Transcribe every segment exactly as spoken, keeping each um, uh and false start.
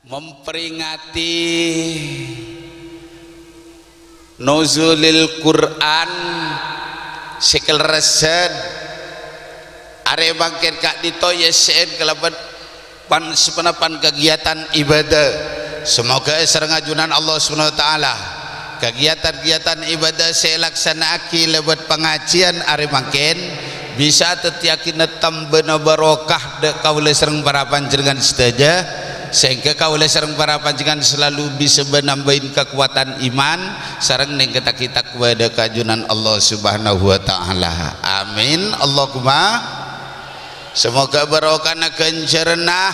Memperingati Nuzulil Quran sè kalerressan arè mangkèn ka'dinto èyessè'è kalabân pan-, saponapan kagiyatan ibadah. Semoga sareng ajunan Allah Subhanahu wa Ta'ala kagiyatan-kagiyatan ibadah sè èlaksana'aghi lèbât pangajiyân arè mangkèn bisa dhâddhiyâghinâ tambâna barokah dhâ' kaulâ sareng para panjhennengngan sadhâjâ, sehingga kaulâ sareng para panjhennengngan selalu bisa bânambâin kakowadhân iman sareng nèngkattaghi taqwa dhâ' ka ajunan Allah Subhanahu wa Ta'ala. Amin. Allahumma. Semoga barokahna ghânjhârânna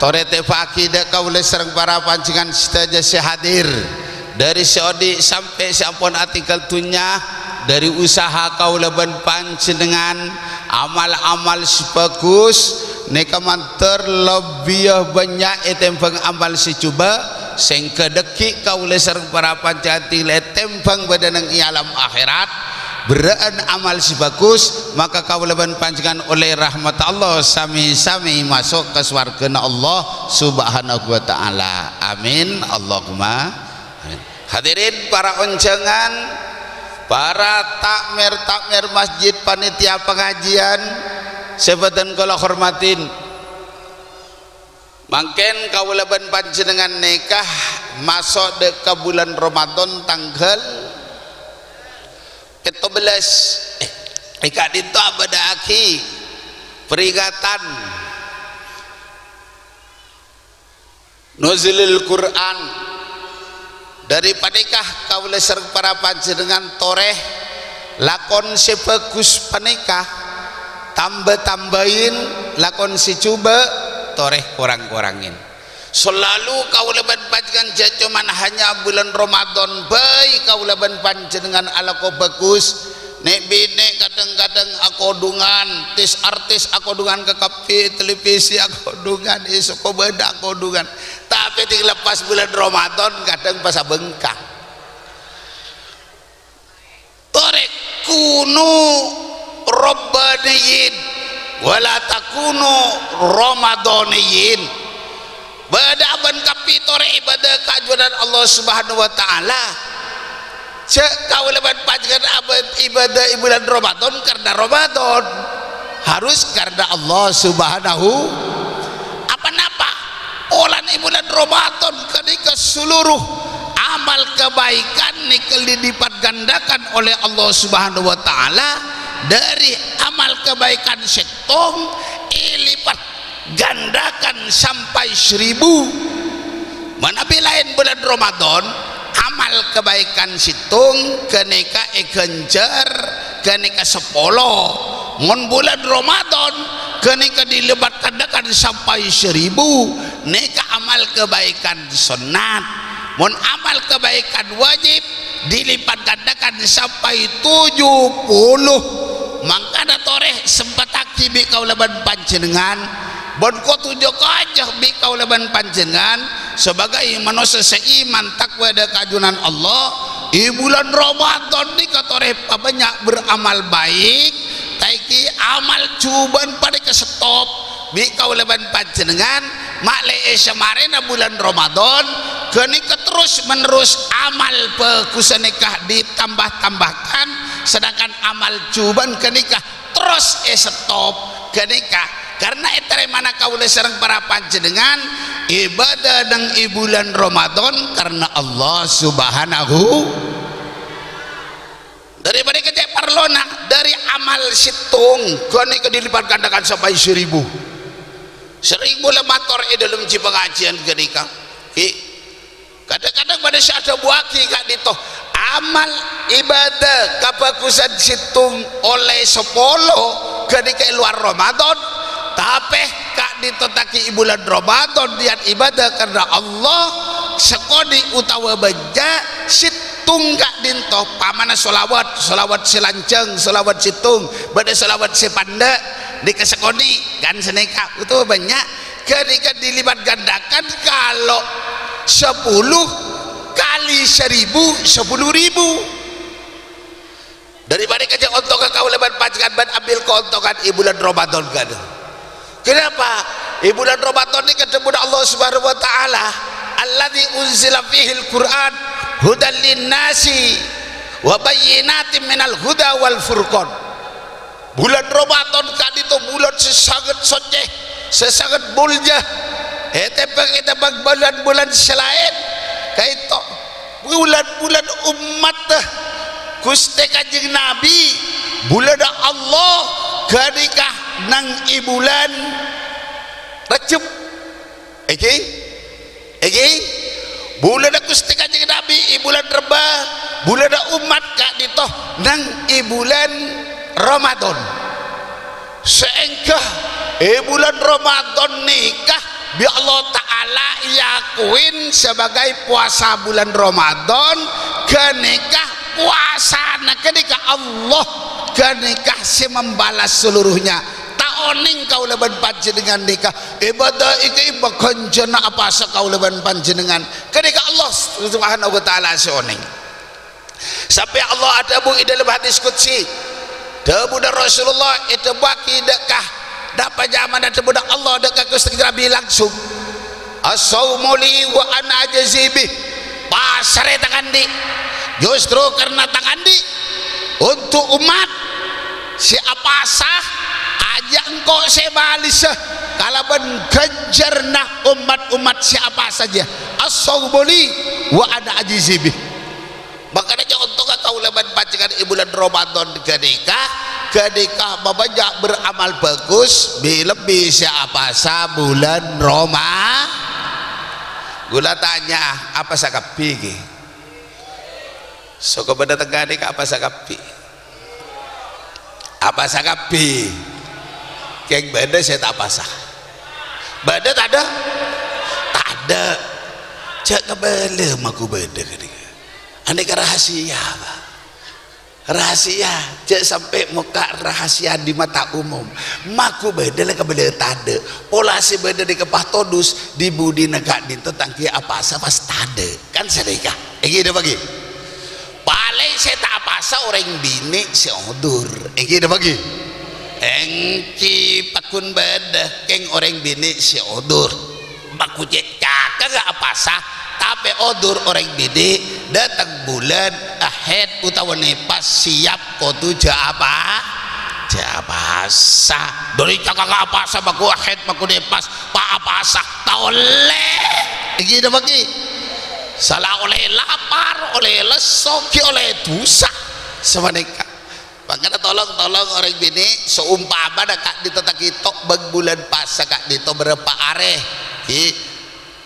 torè ètepa'aghi dhâ' kaulâ sareng para panjhennengngan sadhâjâ sè hadir, dhâri sè odi' sampè' sè ampon atinggal dhunnya, dhâri usaha kaulâ bân panjhennengngan, amal-amal sè bhâghus, nèka mandhâr lebbiyâ bânnya' ètèmbhâng amal sè jhubâ', sehingga dhâggi' kaulâ sareng para panjhennengngan tèmbhâng bâdâ neng è alam akhèrat. Berrâ'ân amal sè bhâghus, maka kaulâ bân panjhennengngan ollè rahmat Allah, sami-sami maso' ka sowarghâna Allah Subhanahu wa Ta'ala. Amin. Allahumma amin. Hadirin para onjhângan, para takmir-takmir masjid, panitia pangajiyân sè bhâdhân kaulâ hormadhi. Mangkèn kaulâ bân panjhennengngan nèka maso' dhâ' ka bulân Ramadan tangghâl pètto bellâs. È ka'dinto abâdhâ'aghi peringatan Nuzulul Quran. Dhâri panèka kaulâ sareng para panjhennengngan torè lakon sè bhâghus panèka, tamba-tambâin, lakon sè jhubâ' torè korang-korangin. Salalu kaulâ bân panjhennengngan jhâ' coma hanya bulân Ramadan bhâi kaulâ bân panjhennengngan alako bhâghus. Nè'-binè' kadhâng-kadhâng akodhungan, artis-artis akodhungan ka kabbhi, televisi akodhungan, è soko bâdâ akodhungan. Tapè dhing lepas bulân Ramadan kadhâng pas abhângkang. Torè kunu rabbaniyin, wa la takunu ramadaniyin. Bâdâ bân kabbhi torè ibadah ka ajunan Allah Subhanahu wa Ta'ala. Jhâ' kaulâ bân panjhennengngan abâ-, ibadah è bulân Ramadan karna Ramadan. Harus karna Allah Subhanahu. Apa-napa? Polana è bulân Ramadan ghânèka seluruh amal kebaikan nèka dilipat gandakan oleh Allah Subhanahu wa Ta'ala, dhâri amal kebaikan sèttong èlipat gandakan sampai seribu. Manabi laèn bulân Ramadan, amal kebaikan sèttong ghânèka èghânjhâr ghânèka sapolo. Mon bulân Ramadan, ghânèka dilipat gandakan sampai seribu. Nèka amal kebaikan sunnat. Mon amal kebaikan wajib, dilipat gandakan sampai tujuh puluh. Mangkana torè sempataghi bi' kaulâ bân panjhennengngan, bân kodhu jhâ' kajâ bi' kaulâ bân panjhennengngan, sabâgâi manossa sè iman taqwa dhâ' ka ajunan Allah, è bulân Ramadan nèka torè pabânnya' beramal baik, taènggi amal jhubâ'ân panèka stop. Bi' kaulâ bân panjhennengngan, ma'lè è samarèna bulân Ramadan, ghânèka terros-menerros amal bhâghussa nèka ditambah-tambahkan, sedangkan amal jhubâ'ân ghânèka terros èstop ghânèka. Karna ètarèmana kaulâ sareng para panjhennengngan ibadah neng è bulân Ramadan karna Allah Subhanahu. Dâri panèka cè' parlona, dâri amal sèttong ghânèka dilipat gandakan sampai seribu. Serrèng kaulâ mator è dâlem jhi pangajiyân ghânèka. Hi, kadhâng-kadhâng bâdâ sè adhâbuwâghi ka'dinto, amal ibadah kabhâghusân sèttong ollè sapolo ghânèka è lowar Ramadan, tapè ka'dinto taènggi è bulân Ramadan niat ibadah karna Allah, sakonè' otabâ bânnya', sèttong ka'dinto, pamana sholawat, sholawat sè lanjhâng, sholawat sèttong, bâdâ sholawat sè pandâ', nèka sakonè', kan sanèka, otabâ bânnya', ghânèka dilipat gandakan kalo sapolo kali saribu, sapolo ribu. Dâri panèka jhâ' ontongnga kaulâ bân panjhennengngan bân ambil keuntungan è bulân Ramadan ghânèka. Kenapa? È bulân Ramadan nèka dhâbuna Allah Subhanahu wa Ta'ala, "Alladzi unzila fihil Qur'an hudan linnasi wa bayyinatin minal huda wal furqan." Bulân Ramadan ka'dinto bulân sè sanget soccè, sè sanget molja. Ètèmbhâng-ètèmbhâng bulân-bulân sè laèn. Ka'dinto bulân-bulân ommatta Ghustè Kanjeng Nabi, bulânna Allah ghânèka neng è bulân Rajab. Èngghi? Èngghi? Bulânna Ghustè Kanjeng Nabi è bulân Rebbâ, bulânna ommat ka'dinto neng è bulân Ramadan. Saèngghâ è bulân Ramadan nèka bi' Allah Ta'ala èakoè sabâgâi powasa bulân Ramadan, ghânèka powasana ghânèka Allah ghânèka sè membalas seluruhnya. Ta' onèng kaulâ bân panjhennengngan nèka, ibadah iki maghânjhârânna apowasa kaulâ bân panjhennengngan. Ghânèka Allah Subhanahu wa Ta'ala sè onèng. Sampè' Allah adhâbu è dhâlem hadis qudsi, dhâbuna Rasulullah èdhâbuwâghi dâ' ka, napa nyamana dhâbuna Allah dâ' ka Ghustè Nabi langsung, "As-saumu li wa ana ajzi bih." Pasarè tang andi', justru karna tang andi', untuk ommat sè apowasa, ajâ engko' sè balessa kalabân ghânjhârânna ommat-ommat sè apowasa jiyâ. "As-saumu li wa ana ajzi bih." Mangkana contoh ka kaulâ bân panjhennengngan è bulân Ramadan ghânèka, ghânèka mabânnya' beramal bagus, bi-, lebbi sè apowasa bulân Roma-, Kaulâ tanya, apowasa kabbhi iki? Soko bâdâ tengnga'an nèka apowasa kabbhi? Apowasa kabbhi? Kèng bâdâ sè ta' apowasa? Bâdâ tadâ'? Tadâ'. Jhâ' kabâlâ magu bâdâ ghânèka. Anèka rahasia, Pak. Rahasia, jhâ' sampè' mokka' rahasia di mata umum. Magu bâdâ la kabâlâ tadâ'. Pola sè bâdâ nèka pas todus, di-budina ka'dinto tang kèya apowasa pas tadâ'. Kan sanèka. Èngghi napa ghi? Palèng sè ta' apowasa orèng binè' sè odur. Èngghi napa ghi? Èngghi pagghun bâdâ kèng orèng binè' sè odur. Magu cè' cakanga apowasa, tapè odur orèng binè', dâteng bulân, haid otabâ nipas, siap kodhu jhâ' apa? Jhâ' apowasa. Dhâri cakanga apowasa, magu haid, magu nipas, pas apowasa, ta' ollè. Èngghi napa ghi? Sala ollè lapar, ollè lesso, ghi' ollè dhusa. Sapanèka. Mangkana tolong, tolong orèng binè', saompamana ka'dinto ta' kèto' bân bulân pasa ka'dinto bârâmpa arè, ghi,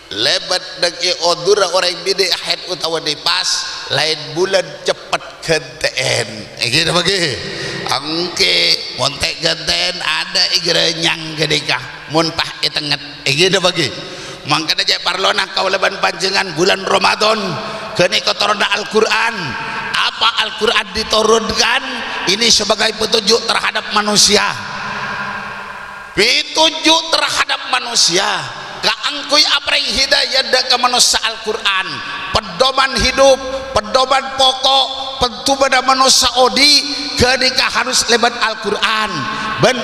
lèbât neng è odurra orèng binè' haid otabâ nipas, laèn bulân ceppet ghântè'èn. Èngghi napa ghi? Èngghi, mon ta' ghântè'èn adâ' è ghârânyang ghânèka. Mon pas ètengnget, èngghi napa ghi? Mangkana cè' parlona kaulâ bân panjhennengngan bulân Ramadan ghânèka toronanna Al-Qur'an. Apa Al-Qur'an diturunkan? Ini sebagai petunjuk terhadap manusia. Petunjuk terhadap manusia. Kaangghuy aparèng hidayat dâ' ka manossa Al-Qur'an. Pedoman hidup, pedoman poko', pedomanna manossa odi', ghânèka harus lèbât Al-Qur'an. Bân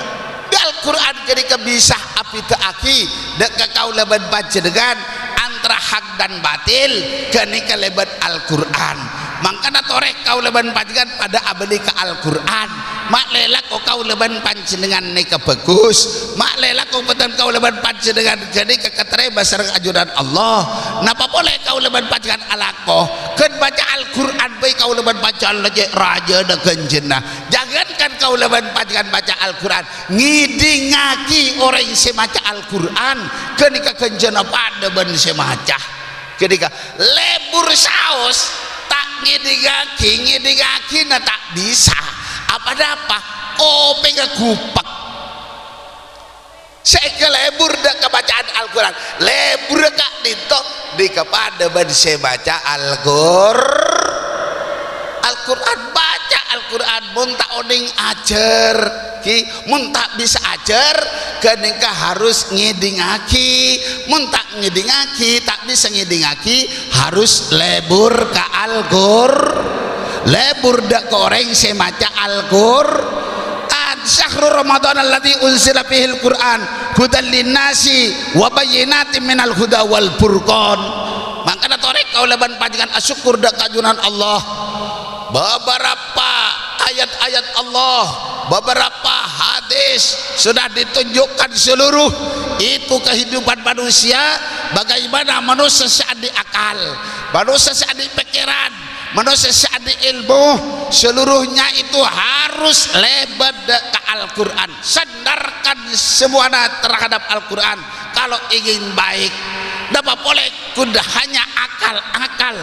Al-Qur'an ghânèka bisa abhidhâ'aghi dâ' ka kaulâ bân panjhennengngan antara hak dan batil, ghânèka lèbât Al-Qur'an. Mangkana torè kaulâ bân panjhennengngan padâ abâli ka Al-Qur'an. Ma'lè lako kaulâ bân panjhennengngan nèka bhâghus. Ma'lè lako bhâdhân kaulâ bân panjhennengngan ghânèka katarèma sareng ajunan Allah. Napa polè kaulâ bân panjhennengngan alako? Ghân maca Al-Qur'an bhâi kaulâ bân panjhennengngan la cè' rajâna ghânjhârânna. Jangankan kaulâ bân panjhennengngan maca Al-Qur'an, ngèdingaghi orèng sè maca Al-Qur'an, ghânèka ghânjhârânna padâ bân sè maca. Ghânèka lebur saos, ta' ngèdingaghi, ngèdingaghina ta' bisa. Apa-napa? Kopèngnga ghupek. Sè èkalebur dâ' kabâcaan Al-Qur'an. Lebur ka'dinto, nèka padâ bân sè maca Al-Qur-, Al-Qur'an, baca Al-Qur'an. Mon ta' onèng ajhâr, ghi, mon ta' bisa ajhâr, ghânèka harus ngèdingaghi. Mon ta' ngèdingaghi, ta' bisa ngèdingaghi, harus lebur ka Al-Qur-, lebur dâ' ka orèng sè maca Al-Qur'an. "Syahru Ramadan alladzi unzila fihil Qur'an hudan linnasi wa bayyinatin minal huda wal furqan." Mangkana torè kaulâ bân panjhennengngan asokkor dâ' ka Junjunan Allah. Beberapa ayat-ayat Allah, beberapa hadis sudah ditunjukkan seluruh itu kehidupan manusia, bagaimana manusia sè andi' akal, manusia sè andi' pèkkèran, manusia sè andi' ilmu, seluruhnya itu harus lèbât dâ' ka Al-Qur'an. Sandarkan semuanya terhadap Al-Qur'an kalau ingin baik. Napa polè, ghun hanya akal-akal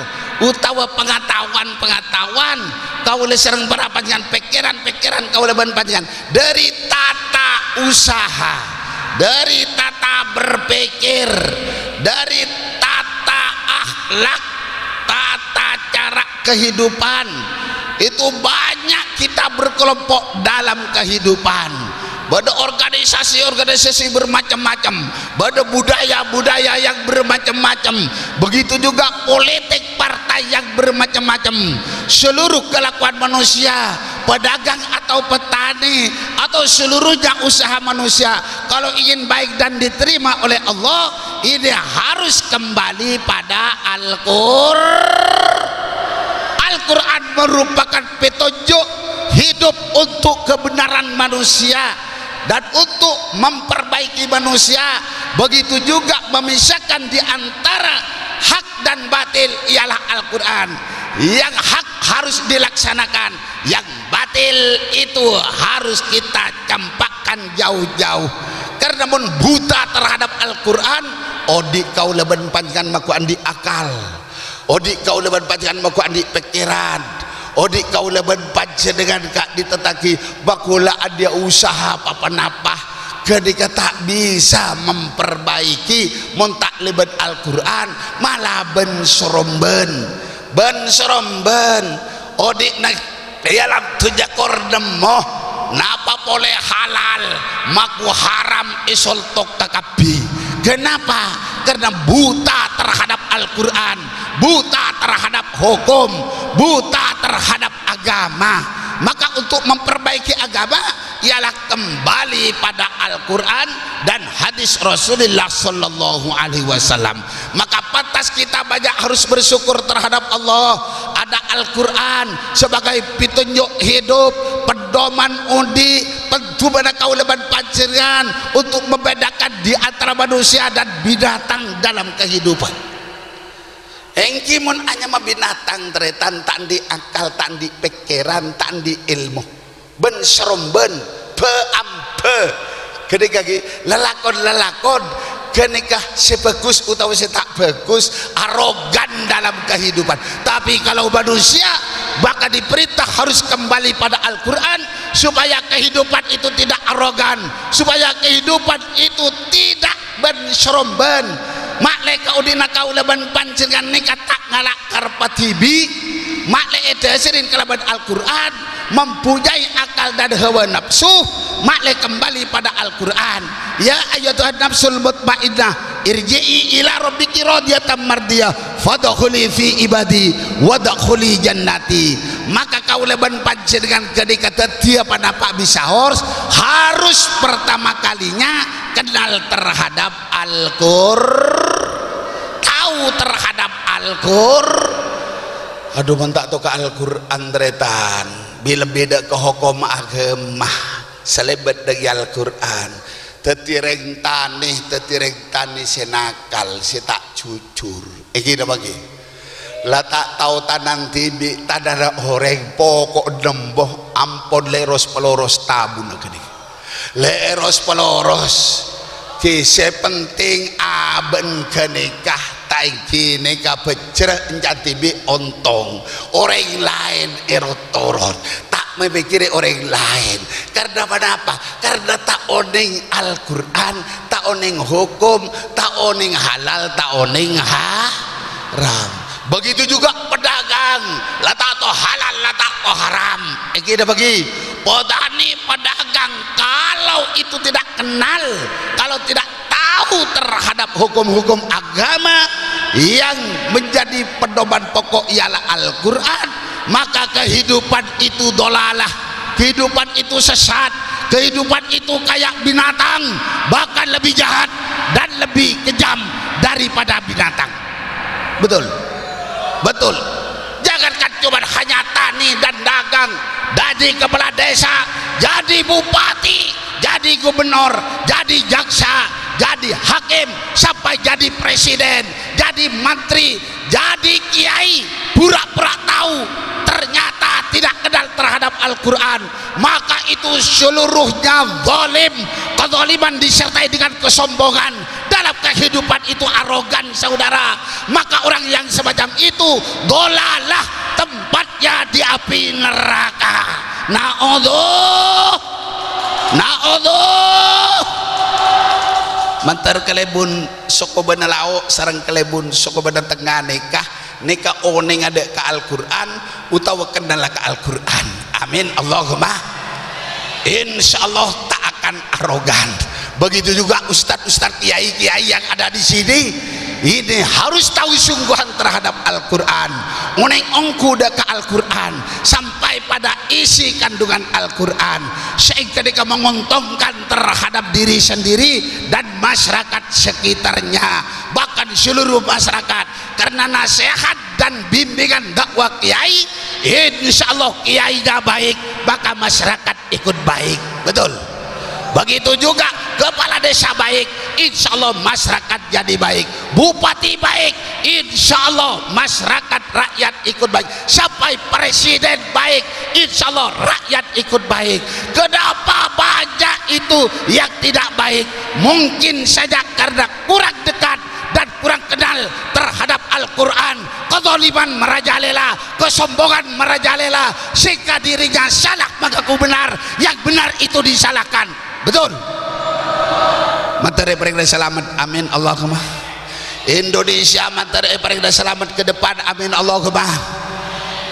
utawa pengetahuan-pengetahuan kaulâ sareng para panjhennengngan, pèkkèran-pèkkèran kaulâ bân panjhennengngan, dari tata usaha, dari tata berpikir, dari tata akhlak, tata cara kehidupan. Itu banyak kita berkelompok dalam kehidupan. Bâdâ organisasi-organisasi bermacam-macam, bâdâ budaya-budaya yang bermacam-macam, begitu juga politik partai yang bermacam-macam. Seluruh kelakuan manusia, pedagang atau petani, atau seluruhnya usaha manusia, kalau ingin baik dan diterima oleh Allah, ini harus kembali pada Al-Qur-, Al-Qur'an merupakan petunjuk hidup untuk kebenaran manusia dan untuk memperbaiki manusia. Begitu juga memisahkan di antara hak dan batil ialah Al-Qur'an. Yang hak harus dilaksanakan, yang batil itu harus kita campakkan jauh-jauh. Karena mon buta terhadap Al-Qur'an, odi' kaulâ bân panjhennengngan makkè andi' akal. Odi' kaulâ bân panjhennengngan makkè andi' pèkkèran. Odi' kaulâ bân panjhennengngan ka'dinto taghi makkè la andi' usaha pa-ponapa. Ghânèka ta' bisa memperbaiki mon ta' lèbât Al-Qur'an, mala bân-sorombân. Bân-sorombân. Odi'na è alam dhunnya kor nemmo napa polè halal, makkè haram èsoltok kakabbhi. Kenapa? Karena buta terhadap Al-Qur'an, buta terhadap hukum, buta terhadap agama. Maka untuk memperbaiki agama ialah kembali pada Al-Qur'an dan hadis Rasulullah sallallahu alaihi wasallam. Maka pantas kita banyak harus bersyukur terhadap Allah. Ada Al-Qur'an sebagai petunjuk hidup, pedoman odi', pedoman kaulâ bân panjhennengngan untuk membedakan di antara manusia dan binatang dalam kehidupan. Èngghi mon anyama binatang, tarètan, ta' andi' akal, ta' andi' pèkkèran, ta' andi' ilmu. Bân-sorombân, bâ-ambâ. Ghânèka ghi, lalakon-lalakon ghânèka sè bhâghus otabâ sè ta' bhâghus, arogan dalam kehidupan. Tapi kalau manusia, maka diperintah harus kembali pada Al-Qur'an, supaya kehidupan itu tidak arogan, supaya kehidupan itu tidak bân-sorombân. Ma'lè kaodi'na kaulâ bân panjhennengngan nèka ta' ngala' kareppa dhibi', ma'lè èdhâsarè kalabân Al-Qur'an, mempunyai akal dan hawa nafsu, ma'lè kembali pada Al-Qur'an. "Ya ayyatuhan nafsul mutmainnah, irji'i ila rabbiki radiyatan mardiyah, fadkhuli fi ibadi, wadkhuli jannati." Maka kaulâ bân panjhennengngan ghânèka dhâddhiyâ ponapa bisa hors, harus pertama kalinya kenal terhadap Al-Qur-, tahu terhadap Al-Qur-, aduh, mon ta' tao ka Al-Qur'an, tarètan, bi-, lebbi dâ' ka hokom aghâma, sè lèbât dâri Al-Qur'an. Dhâddhi rèng tanè, dhâddhi rèng tanè sè nakal, sè ta' jujur. Èngghi napa èngghi? La ta' tao tanana dhibi', tanana orèng, poko' nembo ampon lèros-pèloros tabuna ghânèka. Lèros-pèloros. Ghi, sè penting abâ'na ghânèka, ta' èngghi nèka bhâjjhrâ, ènca' dhibi' ontong. Orèng laèn èro-toron. Ta' mapèkkèrè orèng laèn. Karna ponapa? Karna ta' onèng Al-Qur'an, ta' onèng hokom, ta' onèng halal, ta' onèng haram. Begitu juga pedagang, la ta' tao halal, la ta' tao haram. Èngghi napa èngghi? Petani, pedagang, kalau itu tidak kenal, kalau tidak tahu terhadap hukum-hukum agama yang menjadi pedoman pokok ialah Al-Qur'an, maka kehidupan itu dolalah, kehidupan itu sesat, Kehidupan itu kayak binatang, bahkan lebih jahat dan lebih kejam daripada binatang. Betul? Betul. Jangankan cuma hanya tani dan dagang, jadi kepala desa, jadi bupati, jadi gubernur, jadi jaksa, jadi hakim, sampai jadi presiden, jadi mantri, jadi kiai, pura-pura tahu, ternyata tidak kenal terhadap Al-Quran, maka itu seluruhnya zalim. Kezaliman disertai dengan kesombongan. Dalam kehidupan itu arogan, saudara. Maka orang yang semacam itu dolalah, tempatnya di api neraka. Na'udzu, na'udzu. Mantar kalebun soko bana lao' sareng kalebun soko bana tengnga nèka, nèka onènga dâ' ka Al-Qur'an utawa kennala ka Al-Qur'an. Amin, Allahumma. Insya Allah ta' akan arogan. Begitu juga ustadz-ustadz, kiai-kiai yang ada di sini, ini harus tahu sungguhan terhadap Al-Qur'an. Onèng ongghu dâ' ka Al-Qur'an, sampai pada isi kandungan Al-Qur'an, sehingga mereka menguntungkan terhadap diri sendiri dan masyarakat sekitarnya, bahkan seluruh masyarakat, karena nasihat dan bimbingan dakwah kiai. Insya Allah kiainya baik, maka masyarakat ikut baik. Betul? Begitu juga kepala desa baik, insya Allah masyarakat jadi baik. Bupati baik, insya Allah masyarakat, rakyat ikut baik. Sampai presiden baik, insya Allah rakyat ikut baik. Kenapa banyak itu yang tidak baik? Mungkin saja karena kurang dekat dan kurang kenal terhadap Al-Quran. Kezaliman merajalela, kesombongan merajalela, sehingga dirinya salah mengaku benar, yang benar itu disalahkan. Betul? Mantar èparèngana salamet, amin Allahumma. Indonesia mantar èparèngana salamet ke depan, amin Allahumma.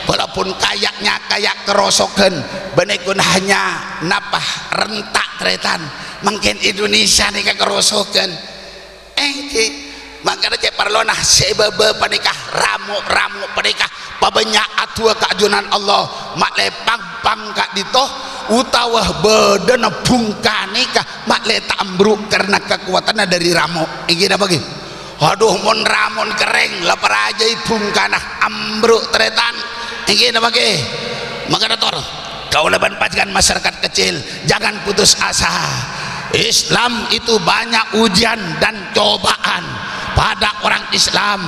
Walaupun kayaknya kayak kerosokan, bânnè ghun hanya napa, rentak, tarètan. Mangkèn Indonesia nèka kerosokan. Èngghi, mangkana cè' parlona sè bâbâ panèka, ramo'-ramo' panèka pabânnya' adu'a ka ajunan Allah, ma'lè pang-pang ka'dinto, utawa bâdâna bhungka nèka ma'lè ta' ambruk karna kakowadhânna dâri ramo'. Èngghi napa ghi? Adhu, mon ramon kerrèng, la parajâi bhungkana, ambruk tarètan. Èngghi napa ghi? Mangkana tor. Kaulâ bân panjhennengngan masyarakat kecil, jangan putus asa. Islam itu banyak ujian dan cobaan pada orang Islam.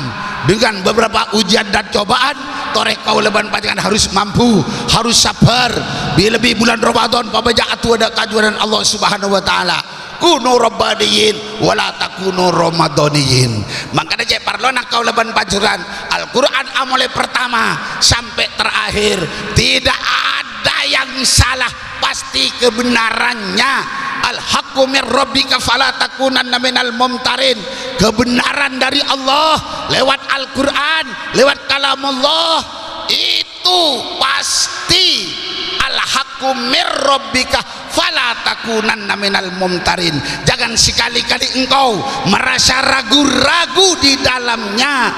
Dengan beberapa ujian dan cobaan, torè kaulâ bân panjhennengngan harus mampu, harus sabar. Bi-, lebih bulan Ramadan, pabânnya' adu'a dâ' ka ajunan Allah Subhanahu wa Ta'ala. Kunu rabbaniyin, wa la takunu ramadaniyin. Mangkana cè' parlona kaulâ bân panjhennengngan, Al-Qur'an amolè pertama sampai terakhir, tidak ada yang salah, pasti kebenarannya. Al-haqqu mir rabbika fala takunanna minal mumtarin. Kebenaran dari Allah lewat Al-Qur'an, lewat kalamullah. Itu pasti. Al-haqqu mir rabbika fala takunanna minal mumtarin. Jangan sekali-kali engkau merasa ragu-ragu di dalamnya.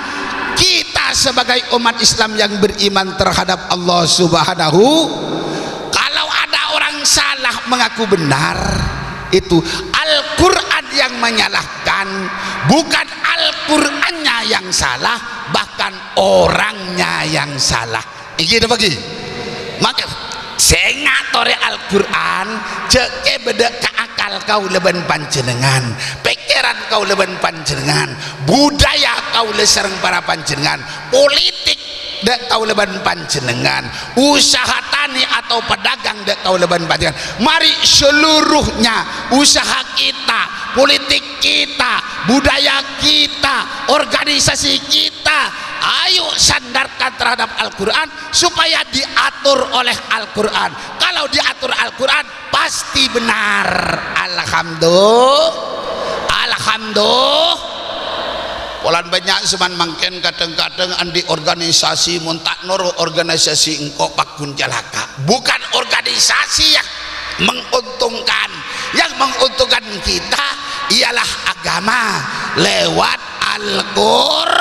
Kita sebagai umat Islam yang beriman terhadap Allah Subhanahu, kalau ada orang salah mengaku benar, itu Al-Quran yang menyalahkan, bukan Al-Qurannya yang salah, bahkan orangnya yang salah. Èngghi napa ghi? Maka sènga' torè Al-Qur'an, jhâ' kè bâdâ ka akal kaulâ bân panjhennengngan, pèkkèran kaulâ bân panjhennengngan, budaya kaulâ sareng para panjhennengngan, politik dâ' kaulâ bân panjhennengngan, usaha tanè atau pedagang dâ' kaulâ bân panjhennengngan. Mari seluruhnya, usaha kita, politik kita, budaya kita, organisasi kita, ayo sandarkan terhadap Al-Quran supaya diatur oleh Al-Quran. Kalau diatur Al-Quran, pasti benar. Alhamdulillah. Alhamdulillah. Polana bânnya' zaman mangkèn kadhâng-kadhâng andi' organisasi, mon ta' noro' organisasi engko' pagghun calaka'. Bukan organisasi yang menguntungkan. Yang menguntungkan kita ialah agama lewat Al-Qur'an.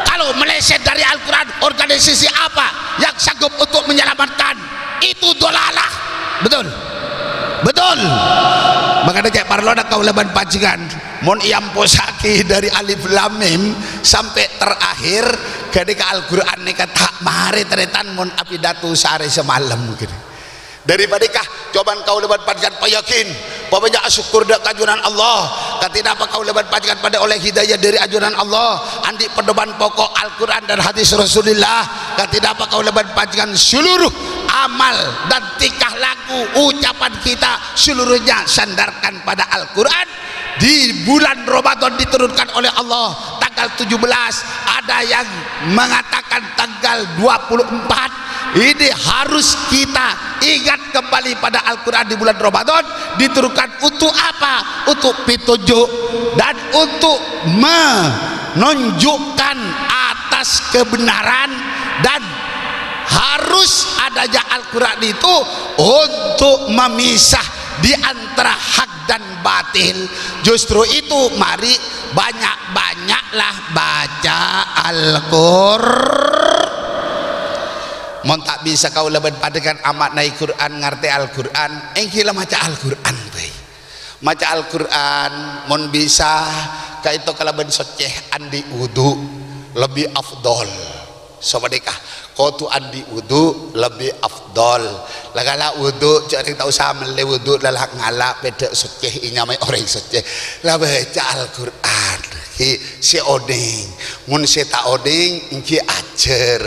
Kalau meleset dari Al-Quran, organisasi apa yang sanggup untuk menyelamatkan? Itu dolalah. Betul? Betul. Mangkana cè' parlona kaulâ bân panjhennengngan, mon èamposaghi dhâri Alif Lam Mim sampè' terakhir, ghânèka Al-Qur'an nèka ta' marè tarètan mon apidato sarè samalem ghânèka. Dhâri panèka, cobâ kaulâ bân panjhennengngan payakin, pabânnya' asokkor dhâ' ka Junjunan Allah. Katè napa kaulâ bân panjhennengngan padâ ollè hidayah dhâri Junjunan Allah, andi' pedoman pokok Al-Qur'an dan hadis Rasulullah. Katè napa kaulâ bân panjhennengngan seluruh amal dan tingkah laku, ucapan kita seluruhnya sandarkan pada Al-Qur'an. Di bulan Ramadan diturunkan oleh Allah tanggal tujuh belas, ada yang mengatakan tanggal dua puluh empat. Ini harus kita ingat kembali pada Al-Qur'an di bulan Ramadan diturunkan untuk apa? Untuk petunjuk dan untuk menunjukkan atas kebenaran, dan harus adanya Al-Qur'an itu untuk memisah di antara hak dan batil. Justru itu, mari banyak-banyaklah baca Al-Qur-, mon ta' bisa kaulâ bân panjhennengngan amaknaè Qur'an, ngartè Al-Qur'an, èngghi la maca Al-Qur'an bhâi. Maca Al-Qur'an, mon bisa, kaènto kalabân soccè, andi' wudu, lebbi afdhal. Sapanèka, kodhu andi' wudu, lebbi afdhal. La kala wudu, jhâ' rèng ta' osa mellè wudu, la la ngala', pèdhâ' soccè, ènyamaè orèng soccè. La baca Al-Qur'an, ghi, sè onèng. Mon sè ta' onèng, èngghi ajhâr.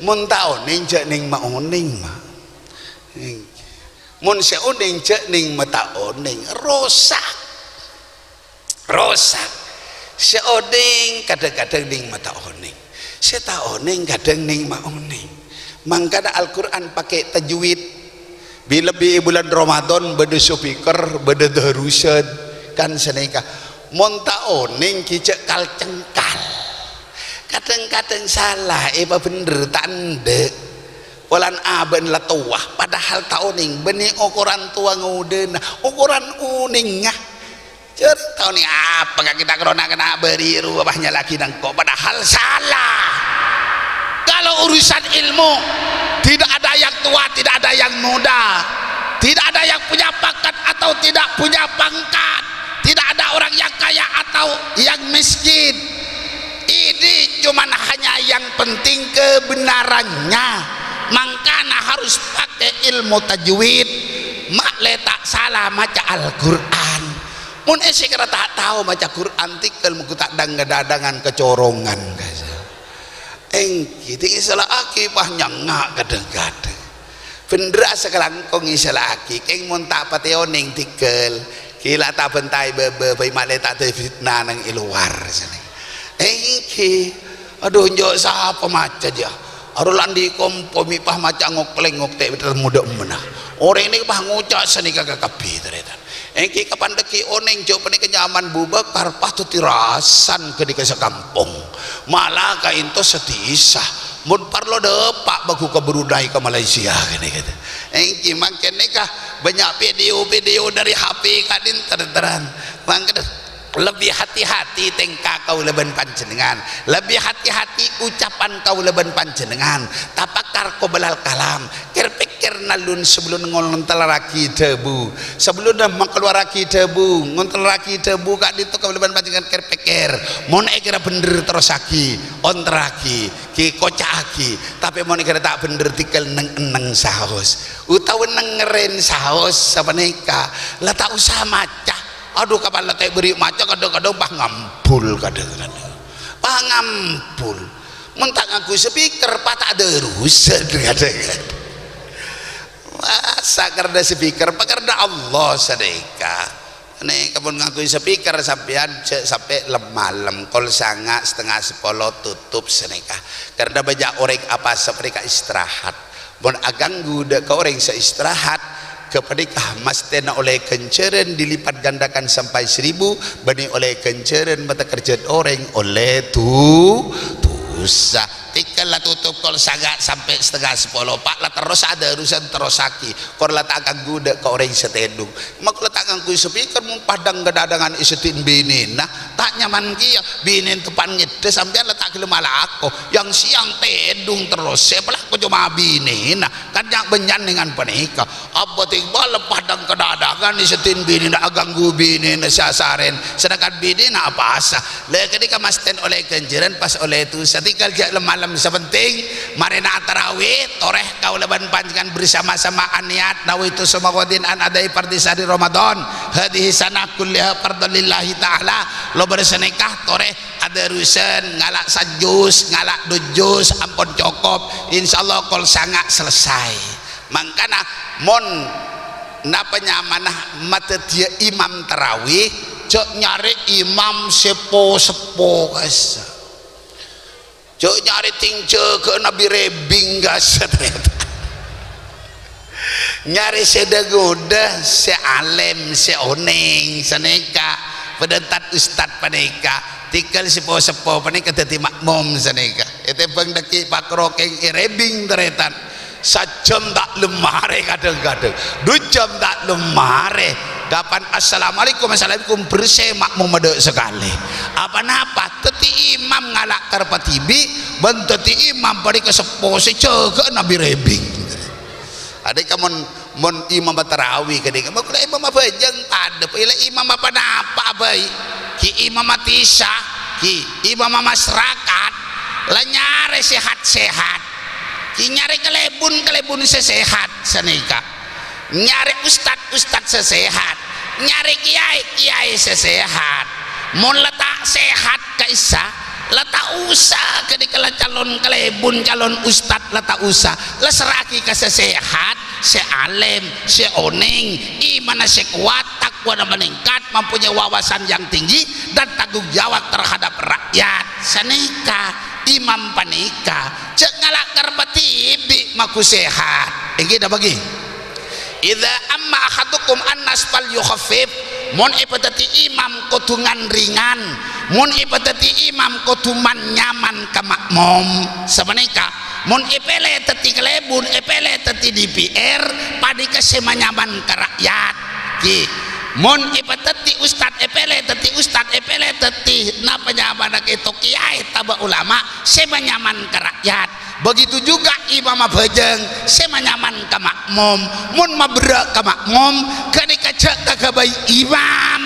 Mon ta' onèng, jhâ' nèng ma-onèng, ma. Èngghi. Mon sè onèng jhâ' nèng ma' ta' onèng, rosak. Rosak. Sè onèng kadhâng-kadhâng nèng ma' ta' onèng. Sè ta' onèng kadhâng nèng ma' onèng. Mangkana Al-Qur'an pakè tajwid. Bi-, lebbi è bulân Ramadan bâdâ speaker, bâdâ darusan. Kan sanèka. Mon ta' onèng ghi jhâ' kal-cengkal. Kadhâng-kadhâng sala, èpabhendher ta' endâ'. Polana abâ'na la towa, padahal ta' onèng, bânnè okoran towa ngodâna, okoran onèngnga. Jhâr ta' onèng apa ka kita, karana kèng bâri' rowa pas nyala'aghi nèngko', padahal sala. Kalau urusan ilmu, tidak ada yang tua, tidak ada yang muda, tidak ada yang punya pangkat atau tidak punya pangkat, tidak ada orang yang kaya atau yang miskin. Ini cuman hanya yang penting kebenarannya. Mangkana harus pakai ilmu tajwid. Ma' lè ta' sala maca Al-Qur'an. Mon èssè kèra ta' tao maca Qur'an, tèngghâl mongghu ta' dâng-kadhângan kacorongan, ka. Èngghi, tèngghâl èsala'aghi, pas nyèngnga' kadhâng-kadhâng. Bhendherrâ sakalangkong èsala'aghi, kèng mon ta' patè onèng tèngghâl, ghi la ta' bhântaè bâbâ, bhâi ma' lè ta' dâddhi fitna nèng è lowar, sanè. Èngghi, adhu, enjâ' sapa maca, jâ? Aro la andi' kompo mè' pas maca ngoklèng ngoktè' bhender modâ' emmèna. Orèng nèka pas ngoca' sanèka kakabbhi, tarètan. Èngghi kapandhâghi onèng jhâ' panèka nyamana Abu Bakar, pas dhâddhi rasan ghânèka sakampong. Mala kaènto sadhisa. Mon parlo dâpa' bâghu ka Brunei, ka Malaysia ghânèka. Èngghi mangkèn nèka bânnya' video-video dhâri H P ka'dinto, tarètan. Mangkèn lebbi hati-hati tèngka kaulâ bân panjhennengngan. Lebbi hati-hati ucapan kaulâ bân panjhennengngan. Tapakar qoblal kalam. Kèr-pèkkèr nalun sabellunna ngontellarraghi dhâbu. Sabellunna makaluwarraghi dhâbu, ngontellarraghi dhâbu ka'dinto kaulâ bân panjhennengngan kèr-pèkkèr. Mon èkèra bhender terrossaghi, onterraghi, ghi koca'aghi. Tapè mon èkèra ta' bhender tèngghâl neng-enneng saos. Utawa nengngèrèn saos sapanèka. La ta' osa maca. Adhu, kapan la ta' èbâri' maca, kadhâng-kadhâng pas ngambul, kadhâng-kadhâng. Pas ngambul. Mon ta' ngangghuy speaker, pas ta' darusan, kadhâng-kadhâng. Masa karna speaker, apa karna Allah sanèka. Nèka mon ngangghuy speaker sampèyan jhâ' sampè' lem-malem, kol sanga' satengnga sapolo totop sanèka. Karna bânnya' orèng apa sapanèka istirahat. Mon aganggu dâ' ka orèng sè istirahat, ghâpanèka mastèna ollè ghânjhârân dilipat gandakan sampè' seribu, bânnè ollè ghânjhârân mata kerjâ'ân orèng ollè du-, dusa. Tèngghâl la totop kol sanga' sampè' satengnga sapolo, pas la terros ada urusan terrossaghi, kor la ta' aganggu dâ' ka orèng sè tèdung. Makkè la ta' ngangghuy speaker, mon pas dâng-kadhângan èsèdhi'in binèna, ta' nyaman kèya, binèna teppan ngèdhâ, sampèyan la ta' Ghellem alako, yang sèyang tèdung terros, sè èpalako coma binèna, kan nya'-bânnya'an nèngan panèka. Abâ' tèng bâ' lepas dhâng-kadhâdhângan, sè dhing binèna aghânggu binèna sè asarèn, sedangkan binèna apowasa. La ghânèka mastèn ollè ghânjhârân, pas ollè dhusa. Tèngghâl jhâ' lem-malem, sè pentèng marèna atarawih, torè kaulâ bân panjhennengan bersama-sama aniat, nawaitu summa ghadin an adai fardhi syahri Ramadan, hadhihi sanah kulliha fardhan lillahi ta'ala. Lobâr sanèka torè adârusan ngala' sajus, ngala' dujus, ampon cokop. Insyaallah kol sanga' selesai. Mangkana mon napa nyamana madhâddhiyâ imam tarawih, jhâ' nyarè imam sè po-seppo kassa'. Jhâ' nyarè dhing jâgâ'na bi-rèbing kassa'. Nyarè sè dâ-ngodâ, sè alèm, sè onèng, sanèka. Padâ tad-ustad panèka. Tèngghâl sè po-seppo panèka dhâddhi ma'mum sanèka. Ètèmbhâng dhâggi' pakro kèng èrèbing tarètan. Sajjhâm ta' lem marè kadhâng-kadhâng. Du jhâm ta' lem marè. Kapan assalamualaikum, assalamualaikum, bersè ma'mum adâ' sakalè. Apa-napa, dhâddhi imam ngala' karebbhâ dhibi', bân dhâddhi imam panèka seppo sè jâgâ'na bi-rèbing. Adâ' ka mon, mon imam tarawih ghânèka, mon kaulâ imam abhâjâng padâ, la imam apa-napa bhâi. Ghi' imam isya, ghi' imam masyarakat, la nyarè sehat-sehat. Ghi' nyarè kalèbun-kalèbun sè sehat sanèka. Nyarè ustad-ustad sè sehat, nyarè kiyaè-kiyaè sè sehat. Mon la ta' sehat ka'issa, la ta' osa ghânèka la calon kalèbun, calon ustad, la ta' osa. La serraghi ka sè sehat, sè alèm, sè onèng, imanna sè kowat, takwana meningkat, mempunyai wawasan yang tinggi, dan tanggung jawab terhadap rakyat. Sanèka, imam panèka, jhâ' ngala' karebbhâ dhibi' magu sehat. Èngghi napa ghi? "Idza amma ahadukum an-nas falyukhaffif." Mon èpadhâddhi imam kodhu ngan-ringan, mon èpadhâddhi imam kodhu man-nyaman ka ma'mum. Sapanèka, mon èpèlè dhâddhi kalèbun, èpèlè dhâddhi D P R, panèka sè manyaman ka ra'yat. Ghi. Mon èpadhâddhi ustad, èpèlè dhâddhi ustad, èpèlè dhâddhi napa nyamana kèto kiyaè tabâ ulama, sè manyaman ka ra'yat. Begitu juga imam abhâjâng sè manyaman ka ma'mum. Mon maberrâ' ka ma'mum, ghânèka jhâ' kaghâbây imam.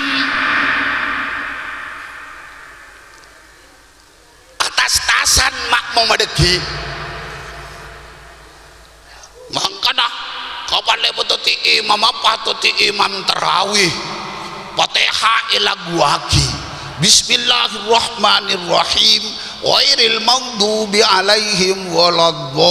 Atas-tasan ma'mum adhâggi'. Mangkana, kapan lè' dhâddhi imam apa dhâddhi imam tarawih, Fatihah èlaguwaghi. Bismillahirrahmanirrahim. Ghairil maghdubi alaihim waladdallin.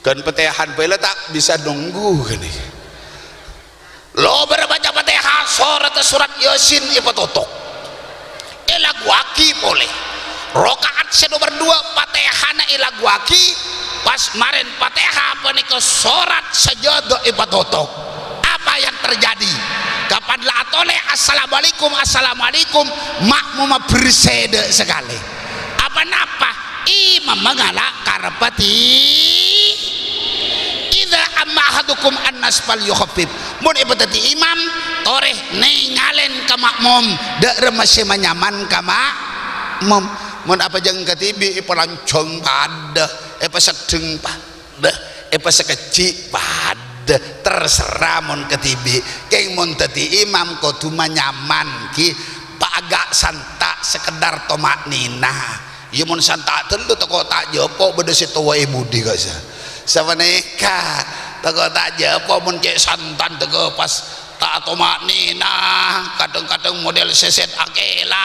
Kan Fatihah bhâi la ta' bisa nonggu kan. Lobâr maca Fatihah, soratta surat Yasin èpatotok. Èlaguwaghi polè. Raka'at sè nomer dua, Fatihana èlaguwaghi, pas marèn Fatihah panèka sorat sajâdâ èpatotok. Apa yang terjadi? Kapan la atolè, "Assalamualaikum, assalamualaikum," ma'mumma bersè dâ' sakalè. Apa-napa? Imamma ngala' karebbhâ dhibi'. "Idza amma ahadukum an-nas falyukhaffif." Mon èpadhâddhi imam, torè nèngalè ka ma'mum, dâ' remma sè manyaman ka ma'mum. Mon abhâjâng kadhibi', èpalanjhâng padâ, èpaseddheng padâ, èpasakejjhi' padâ, terserah mon kadhibi'. Kèng mon dhâddhi imam kodhu manyaman, ghi, pa-, agak santa', sekedar toma'ninah. Iyâ, mon santa' tello tako' ta' jâpo' bâdâ sè towa è budi ka'issa. Sapanèka, tako' ta' jâpo' mon cè' santan tako' pas ta' toma'ninah, kadhâng-kadhâng model sèsèt akèla,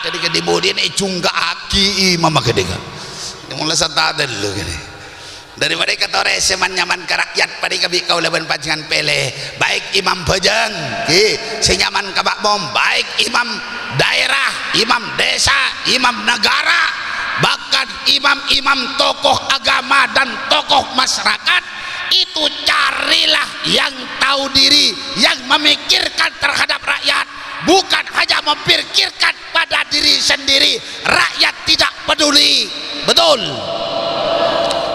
kadhi-kadhi budina èjhungka'aghi imamma kadhi ka. Mon la santa' tello kadhi. Dâri panèka torè sè man-nyaman ka ra'yat panèka bi' kaulâ bân panjhennengngan pèlè, baik imam bhâjâng, ghi, sè nyaman ka ma'mum, baik imam daerah, imam desa, imam negara, bahkan imam-imam tokoh agama dan tokoh masyarakat, itu carilah yang tahu diri, yang memikirkan terhadap rakyat, bukan hanya memikirkan pada diri sendiri, rakyat tidak peduli. Betul?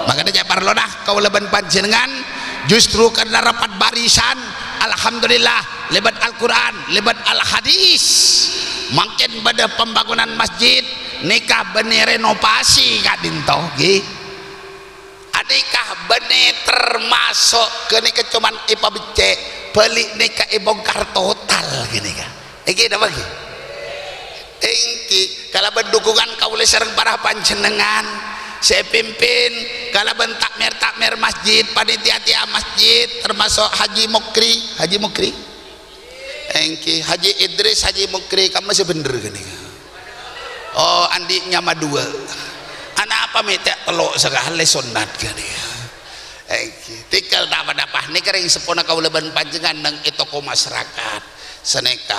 Makana jhâ' parlona kaulâ bân panjhennengngan, justru karena rapat barisan, alhamdulillah, lèbât Al-Qur'an, lèbât Al-Hadis. Mangkèn bâdâ pembangunan masjid, nèka bânnè renovasi ka'dinto, ghi. Anèka bânnè termasuk ghânèka coma èpabeccè', bâli' nèka èbongkar total ghânèka. Èngghi napa ghi? Èngghi, kalabân dhukungan kaulâ sareng para panjhennengngan sè èpimpin kalabân takmir-takmir masjid, panitia-tia masjid, termasuk Haji Mukri, Haji Mukri. Èngghi, Haji Idris, Haji Mukri, kamma sè bhendher ghânèka. Oh, andi' nyama duwâ'. Anapa mè' ta' tello' sakalè sonnat ghânèka. Èngghi, tèngghâl ta' pa-napa. Nèka rèng seppona kaulâ bân panjhennengngan neng è toko masyarakat. Sanèka.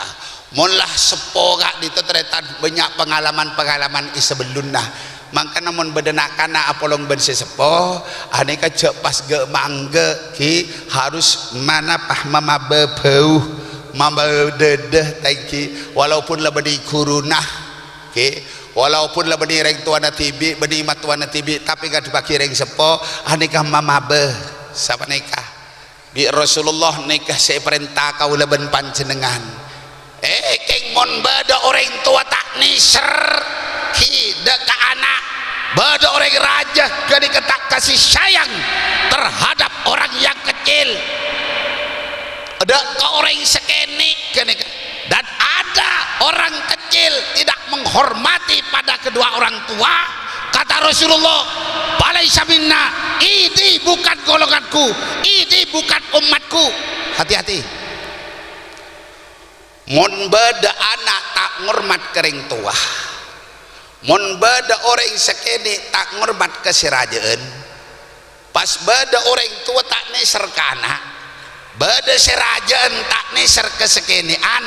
Mon la seppo ka'dinto tarètan bânnya' pengalaman-pengalaman è sabellunna. Mangkana mon bâdâ na'-kana' apolong bân sè seppo, anèka jhâ' pas ghâ'-manggâ', ghi, harus manapa mamabâ bâu, mamabâ dâdâ, ta' èngghi, walaupun la bânnè ghuruna, ghi, walaupun la bânnè rèng towana dhibi', bânnè mattowana dhibi', tapè ngadhebbhâghi rèng seppo, anèka mamabâ, sapanèka. Bi' Rasulullah nèka sè èparènta kaulâ bân panjhennengngan. Eh, kèng mon bâdâ orèng towa ta' nèser, ghi, dâ' ka ana', bâdâ orèng rajâ ghânèka ta' kasih sayang terhadap orang yang kecil, dâ' ka orèng sakènè' ghânèka. Dan ada orang kecil tidak menghormati pada kedua orang tua, kata Rasulullah, "Falaisa minna, ini bukan golonganku, ini bukan umatku." Hati-hati. Mon bâdâ ana' ta' ngormat ka rèng towa, mon bâdâ orèng sakènè' ta' ngormat ka sè rajâ'ân, pas bâdâ orèng towa ta' nèser ka ana', bâdâ sè rajâ'ân ta' nèser ka sakènè'an.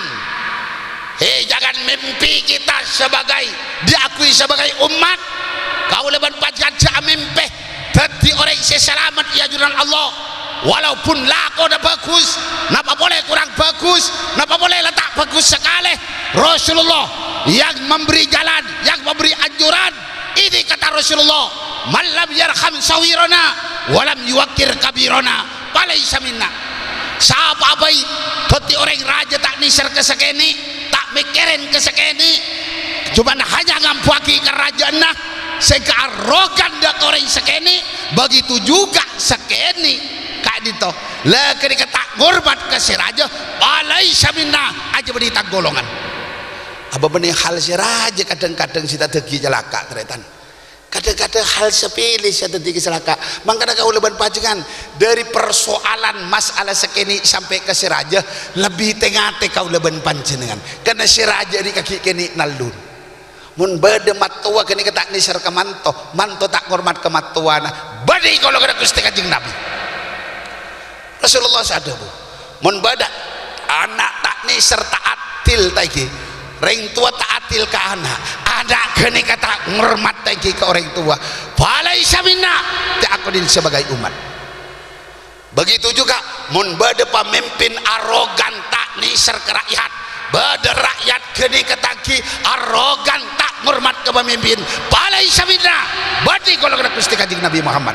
He, jangan mimpi kita sebagai, diakui sebagai umat. Kaulâ bân panjhennengngan jhâ' amèmpè dhâddhi orèng sè salamet è ajunan Allah. Walaupun lakona bhâghus, napa polè korang bhâghus, napa polè la ta' bhâghus sakalè, Rasulullah yang memberi jalan, yang memberi anjuran. Ini kata Rasulullah, "Man lam yarham saghirana wa lam yuwaqqir kabirana, falaisa minna." Sapa bhâi dhâddhi orèng rajâ ta' nèser ka sakènè', ta' mèkkèrè ka sakènè', coma hanya ngambuwâghi karajâânna, sèngghâ arogan dâ' ka orèng sakènè', begitu juga sakènè' ka'dinto. La ghânèka ta' ngormat ka sè rajâ, falaisa minna, ajâ bânnè tang golongan. Apa bânnè hal sè rajâ kadhâng-kadhâng sè ta' dhâggi' calaka', tarètan. Kadhâng-kadhâng hal sepele sè dhâddhi kacalaka'. Mangkana kaulâ bân panjhennengngan, dhâri persoalan masalah sakènè' sampè' ka sè rajâ, lebbi tè-ngatè kaulâ bân panjhennengngan. Karna sè rajâ nèka ghi' kènè' nallun. Mon bâdâ mattowa ghânèka ta' nèser ka manto, manto ta' ngormat ka mattowana, bânnè golonganna Ghustè Kanjeng Nabi. Rasulullah sè adhâbu, "Mon bâdâ ana' ta' nèser, ta' adil, ta' èngghi, rèng towa ta' adil ka ana', ana' ghânèka ta' ngormat, ta' èngghi, ka orèng towa, falaisa minna, ta' èakoni sebagai umat." Begitu juga, mon bâdâ pamimpin arogan ta' nèser ka ra'yat, bâdâ ra'yat ghânèka ta' èngghi arogan ta' ngormat ka pamimpin, falaisa minna, bânnè golonganna Ghustè Kanjeng Nabi Muhammad.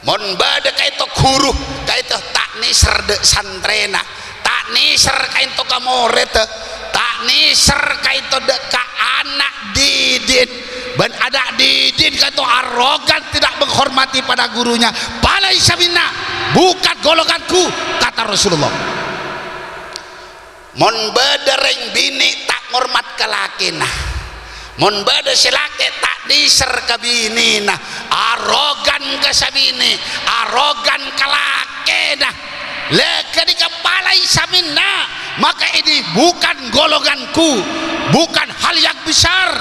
Mon bâdâ ka'dinto ghuru, ka'dinto ta' nèser dâ' santrèna, ta' nèser ka'dinto ka morèdda, ta' nèser ka'dinto dâ' ka ana' didi'na, bân ana' didi'na ka'dinto arogan, tidak menghormati pada gurunya, falaisa minna, bukan golonganku, kata Rasulullah. Mon bâdâ rèng binè' ta' ngormat ka lakèna, mon bâdâ sè lakè' ta' nèser ka binèna, arogan ka sè binè', arogan ka lakèna, la ghânèka falaisa minna, maka ini bukan golonganku, bukan hal yang besar.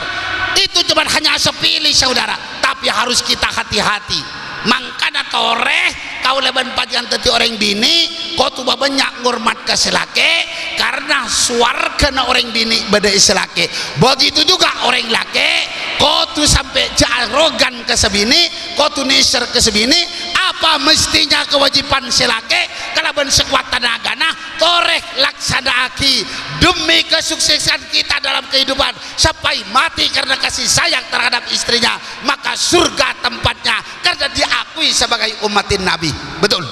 Itu cuma hanya sepele, saudara, tapi harus kita hati-hati. Mangkana torè kaulâ bân panjhennengngan dhâddhi orèng binè', kodhu bânnya' ngormat ka sè lakè', karna sowarghâna orèng binè' bâdâ è sè lakè'. Begitu juga orèng lakè', kodhu sampè' jhâ' arogan ka sè binè', kodhu nèser ka sè binè', apa mestinya kewajiban sè lakè' kalabân sakowat tanagana torè laksana'aghi demi kesuksesan kita dalam kehidupan. Sampai mati karena kasih sayang terhadap istrinya, maka surga tempatnya karena diakui sebagai umatin Nabi. Betul?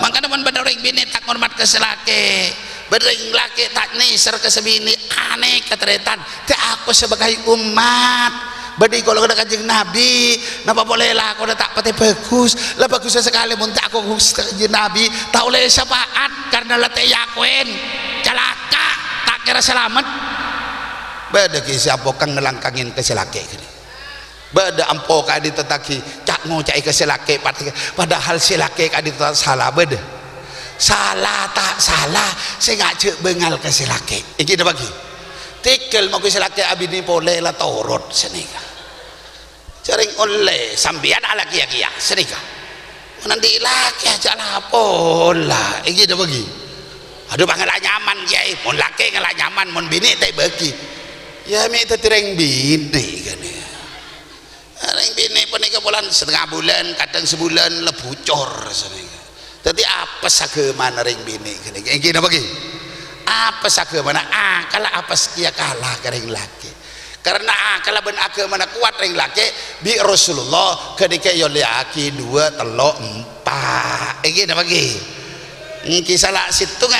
Mangkana mon bâdâ orèng binè' ta' ngormat ka sè lakè', bâdâ orèng lakè' ta' nèser ka sè binè', anèka tarètan. Dâ' aku sebagai umat, bâdâ è kolowanna Kanjeng Nabi, napa polè lakona ta' patè bhâghus. La bhâghussa sakalè mon ta' aku ka Kanjeng Nabi, ta' ollè syafaat karna la ta' èakowèn. Calaka', ta' kèra salamet. Bâdâ ghi' sè ampokang ngalangkangè ka sè lakè' ghânèka. Bâdâ ampo ka'dinto taghi, ca'-ngoca'è ka sè lakè', pad-, padahal sè lakè' ka'dinto ta' sala, bâdâ. Sala ta' sala, sènga' jhâ' bângal ka sè lakè'. Èngghi napa ghi? Tèghâl mongghu sè lakè' abinè polè la torot sanèka. Jhâ' rèng ollè, sampèyan alakèya kèya sanèka. Mon andi' lakè' ajhâ' la pola, èngghi napa ghi? Adhu, bâ ngala' nyaman, Kèyaè. Mon lakè' ngala' nyaman, mon binè' ta' èbâghi. Iyâ, mè' dhâddhi rèng binè', kan, iyâ. Rèng binè' panèka polana satengnga bulân, kadhâng sabulân, la bucor, sanèka. Dhâddhi, apes aghâmana rèng binè' ghânèka. Èngghi napa ghi? Apes aghâmana, akalla apes kèya kala ka rèng lakè'. Karna akalla bân aghâmana kowat rèng lakè', bi' Rasulullah ghânèka èollèyaghi duwâ', tello', empa'. Èngghi napa ghi? Èngghi sala sèttongnga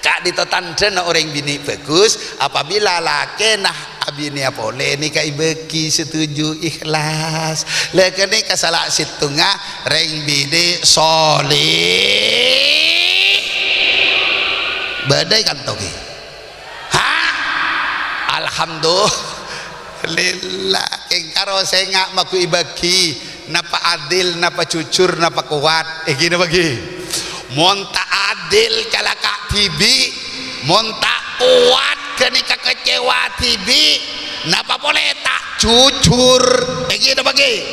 ka'dinto tandhâna orèng binè' bhâghus, apabila lakèna abinèya polè nèka èbâghi satuju ikhlas. La ghânèka sala sèttongnga rèng binè' soleh. Bâdâ è kanto ghi? Ha? Alhamdulillah. Kèng karo sènga' mongghu èbâghi, napa adil, napa jujur, napa kowat. Èngghi napa ghi? Mon ta' adil, calaka' dhibi'. Mon ta' kowat, ghânèka kecewa dhibi'. Napa polè ta' jujur. Èngghi napa ghi?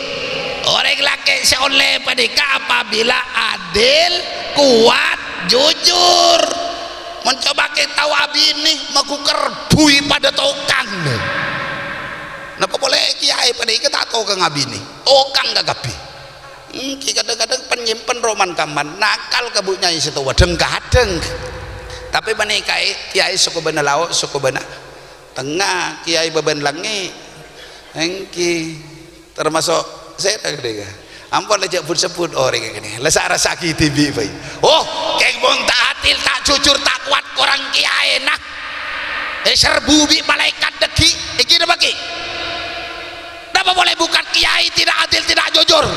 Orèng lakè' sè ollè panèka apabila adil, kowat, jujur. Mon coba kèng tao abinè, mongghu kerbui padâ tokang. Napa polè kèyaè panèka ta' tokang abinè, tokang kakabbhi. Èngghi kadhâng-kadhâng pan-nyèmpan roman kaman, nakal ka bu' nyaè sè towa, dhâng-kadhâng. Tapè panèka, è, kèyaè sokobâna lao', sokobâna tengnga, kèyaè bâbân langngè'. Èngghi. Tamaso' sèra ghânèka. Ampon la jhâ' but-sebbhut orèng ghânèka. La sa-, rassa'aghi dhibi' bhâi. Oh, kèng mon ta' adil, ta' jujur, ta' kowat, korang kèyaèna. Èserbu bi' malaèkat dhâggi'. Èngghi napa ghi? Napa polè bukan kèyaè tidak adil, tidak jujur?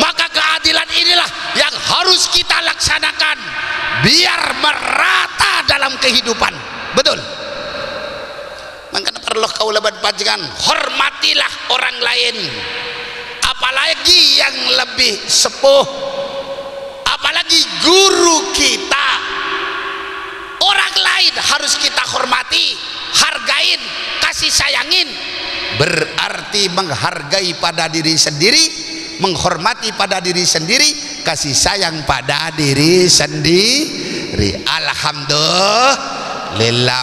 Maka keadilan inilah yang harus kita laksanakan biar merata dalam kehidupan. Betul? Mangkana parlo kaulâ bân panjhennengngan, hormatilah orang lain, apalagi yang lebih sepuh, apalagi guru kita. Orang lain harus kita hormati, hargain, kasih sayangin. Berarti menghargai pada diri sendiri, menghormati pada diri sendiri, kasih sayang pada diri sendiri. Alhamdulillah,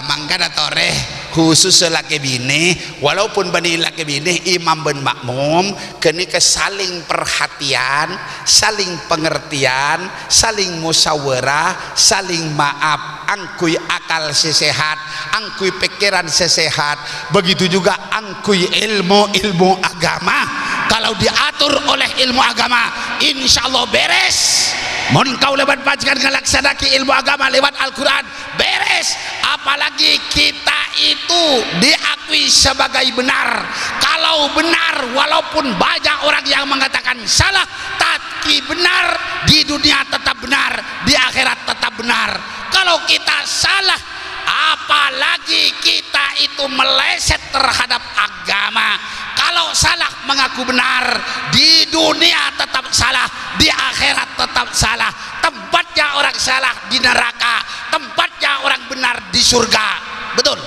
mangkana torè, khusus lakè binè, walaupun bânnè lakè binè, imam bân makmum, ghânèka saling perhatian, saling pengertian, saling musyawarah, saling maaf, angghuy akal sè sehat, angghuy pèkkèran sè sehat, begitu juga angghuy èlmo-èlmo agama. Kalau diatur oleh ilmu agama, insyaallah bèrès. Mon kaulâ bân panjhennengngan ngalaksana'aghi èlmo agama lewat Al-Qur'an, bèrès. Apalagi kita itu diakui sebagai benar. Kalau benar, walaupun banyak orang yang mengatakan salah, tapi benar di dunia tetap benar, di akhirat tetap benar. Kalau kita salah, apalagi kita itu meleset terhadap agama. Kalau salah mengaku benar, di dunia tetap salah, di akhirat tetap salah. Tempatnya orang salah di neraka, tempatnya orang benar di surga. Betul?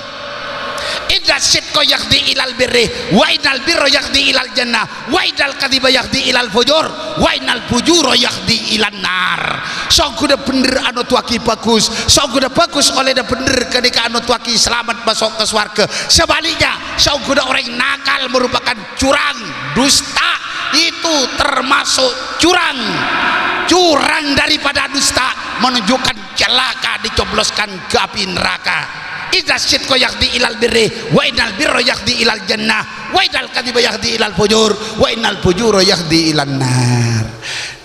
Inna sidqa yahdi ilal birri, wa innal birra yahdi ilal jannah, wa innal kadhiba yahdi ilal fujur, wa innal fujura yahdi ilan nar. Saongghuna bhendher anodhuwaghi bhâghus, saongghuna bhâghus ollèna bhendher ghânèka anodhuwaghi salamet maso' ka sowarghâ. Sebaliknya, saongghuna orèng nakal merupakan curang, dusta itu termasuk curang. Curang daripada dusta menunjukkan celaka, dicobloskan ke api neraka. Inna sidqa yahdi ilal birri, wa innal birra yahdi ilal jannah, wa innal kadhiba yahdi ilal fujur, wa innal fujura yahdi ilan nar.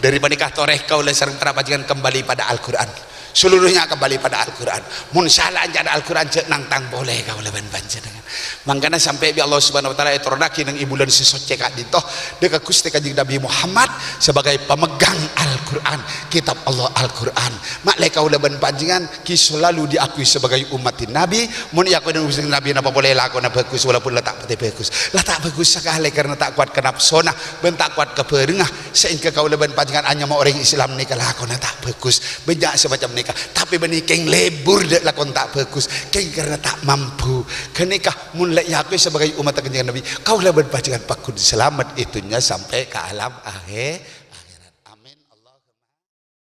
Dhâri panèka torè kaulâ sareng para panjhennengngan kembali pada Al-Qur'an. Seluruhnya kembali pada Al-Qur'an. Mon sala anca' Al-Qur'an, jhâ' nangtang polè kaulâ bân panjhennengngan. Mangkana sampè' bi' Allah Subhanahu wa Ta'ala ètoronnaghi neng è bulân sè soccè ka'dinto, dâ' ka Ghustè Kanjeng Nabi Muhammad sebagai pemegang Al-Qur'an, kitab Allah Al-Qur'an. Ma'lè kaulâ bân panjhennengngan ghi' selalu diakui sebagai umat Nabi. Mon èakui umat Nabi, napa polè lakona bhâghus, walaupun la ta' patè bhâghus. La ta' bhâghus sakalè karena ta' kowat ka napsona bân ta' kowat ka bhârângnga, saèngghâ kaulâ bân panjhennengngan anyama orèng Islam nèka lakona ta' bhâghus. Bânnya' sè macam nèka. Tapè bânnè kèng lebur dâ' lakon ta' bhâghus, kèng karena ta' mampu. Ghânèka mon la èakui sebagai umat Kanjeng Nabi, kaulâ bân panjhennengngan pagghun salamet è dhunnya sampè' ka alam akhè-,